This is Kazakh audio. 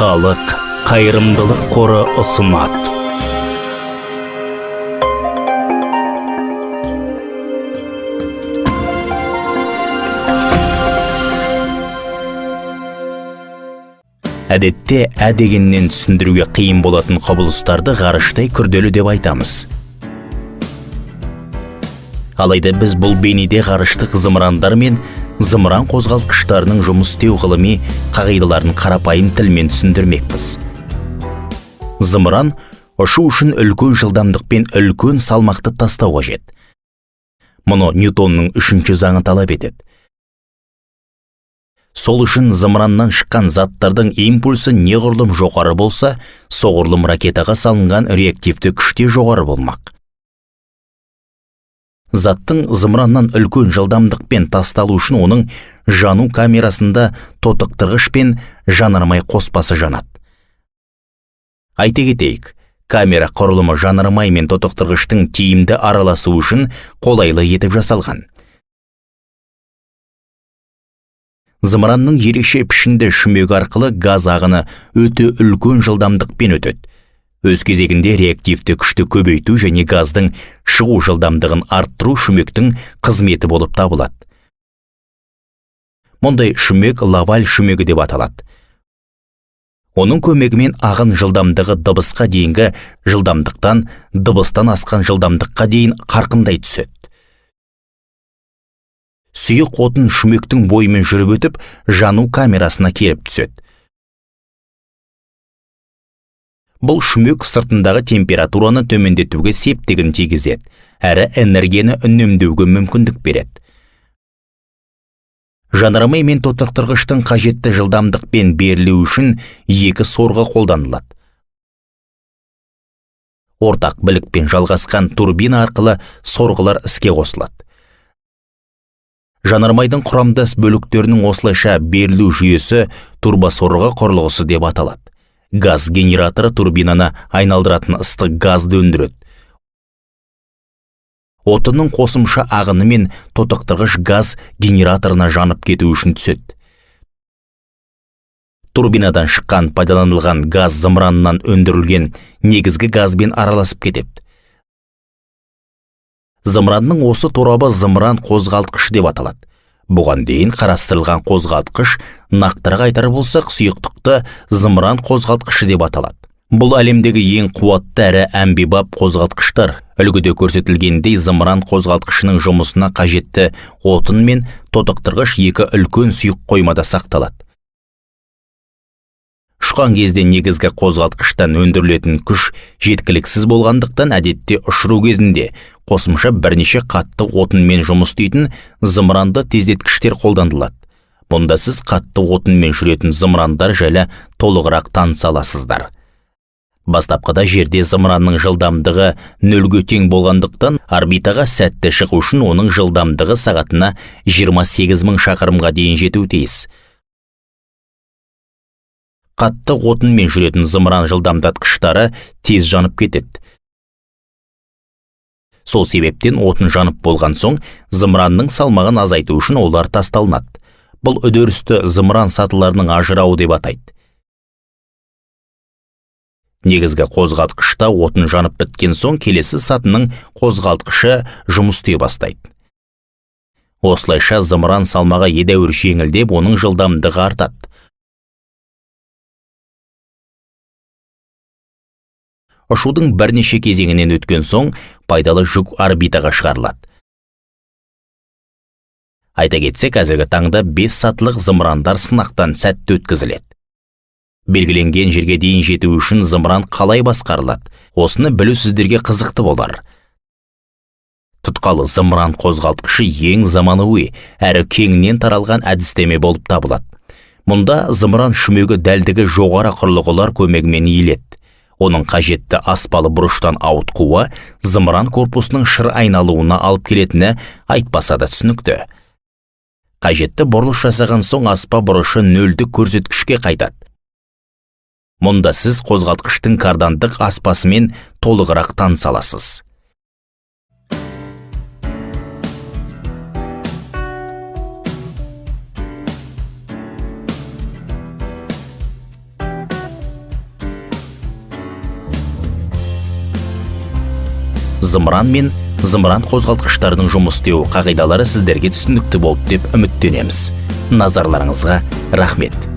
Халық қайырымдылық қоры ұсынады. Әдетте ә дегеннен түсіндіруге қиын болатын құбылыстарды ғарыштай күрделі деп айтамыз. Алайда біз бұл бейнеде ғарыштық зымырандар мен зымыран қозғалтқыштарының жұмыс істеу ғылыми қағидаларын қарапайым тілмен түсіндірмекпіз. Зымыран ұшу үшін үлкен жылдамдықпен үлкен салмақты тастау қажет. Мұны Ньютонның үшінші заңы талап етеді. Сол үшін зымыраннан шыққан заттардың импульсі неғұрлым жоғары болса, соғұрлым ракетаға салынған реактивті күш те жоғары болмақ. Заттың зымыраннан үлкен жылдамдықпен тасталу үшін оның жану камерасында тотықтырғыш пен жанармай қоспасы жанады. Айта кетейік, камера құрылымы жанармай мен тотықтырғыштың тиімді араласуы үшін қолайлы етіп жасалған. Зымыранның ерекше пішінді шүмегі арқылы газ ағыны өте үлкен жылдамдықпен өтеді. Өз кезегінде реактивті күшті көбейту және газдың шығу жылдамдығын арттыру шүмектің қызметі болып табылады. Мұндай шүмек лаваль шүмегі деп аталады. Оның көмегімен ағын жылдамдығы дыбысқа дейінгі жылдамдықтан дыбыстан асқан жылдамдыққа дейін қарқындай түседі. Сұйық отын шүмектің бойымен жүріп өтіп, жану камерасына келіп түседі. Бұл шүмек сыртындағы температураны төмендетуге септігін тигізеді, әрі энергияны үнемдеуге мүмкіндік береді. Жанармай мен тотықтырғыштың қажетті жылдамдықпен берілуі үшін екі сорғы қолданылады. Ортақ білікпен жалғасқан турбина арқылы сорғылар іске қосылады. Жанармайдың құрамдас бөліктерінің осылайша берілу жүйесі турбосорғы құрылғысы деп аталады. Газ генераторы турбинаны айналдыратын ыстық газды өндіреді. Отынның қосымша ағыны мен тотықтырғыш газ генераторына жанып кету үшін түседі. Турбинадан шыққан пайдаланылған газ зымыраннан өндірілген негізгі газбен араласып кетеді. Зымыранның осы торабы зымыран қозғалтқышы деп аталады. Бұған дейін қарастырылған қозғалтқыш, нақтырақ айтар болсақ, сұйықтықты зымыран қозғалтқышы деп аталады. Бұл әлемдегі ең қуатты әрі әмбебап қозғалтқыштар. Үлгіде көрсетілгендей, зымыран қозғалтқышының жұмысына қажетті отын мен тотықтырғыш екі үлкен сұйық қоймада сақталады. Ұшқан кезде негізгі қозғалтқыштан өндірілетін күш жеткіліксіз болғандықтан әдетте ұшыру кезінде қосымша бірнеше қатты отынмен жұмыс істейтін зымыранды тездеткіштер қолданылады. Бұнда сіз қатты отынмен жүретін зымырандар жайлы толығырақ таныса аласыздар. Бастапқыда жерде зымыранның жылдамдығы нөлге тең болғандықтан орбитаға сәтті шығу үшін оның жылдамдығы сағатына 28 мың шақырымға дейін жетуі тиіс. Қатты отынмен жүретін зымыран жылдамдатқыштары тез жанып кетеді. Сол себептен отын жанып болған соң зымыранның салмағын азайту үшін олар тасталынады. Бұл үдерісті зымыран сатыларының ажырауы деп атайды. Негізгі қозғалтқышта отын жанып біткен соң келесі сатының қозғалтқышы жұмыс істей бастайды. Осылайша зымыран салмағы едәуір жеңілдеп, оның жылдамдығы артады. Ұшудың бірнеше кезеңінен өткен соң пайдалы жүк орбитаға шығарылады. Айта кетсек, қазіргі таңда 5 сатылық зымырандар сынақтан сәтті өткізіледі. Белгіленген жерге дейін жету үшін зымыран қалай басқарылады? Осыны білу сіздерге қызықты болар. Тұтқалы зымыран қозғалтқышы ең заманауи әрі кеңінен таралған әдістеме болып табылады. Мұнда зымыран шүмегі дәлдігі жоғары құрылғылар көмегімен иіледі. Оның қажетті аспалы бұрыштан ауытқуы зымыран корпусының шыр айналуына алып келетіні айтпаса да түсінікті. Қажетті бұрылыс жасаған соң аспа бұрышы нөлдік көрсеткішке қайтады. Мұнда сіз қозғалтқыштың кардандық аспасымен толығырақ таныса аласыз. Зымыран мен зымыран қозғалтқыштарының жұмыс істеу қағидалары сіздерге түсінікті болды деп үміттенеміз. Назарларыңызға рахмет.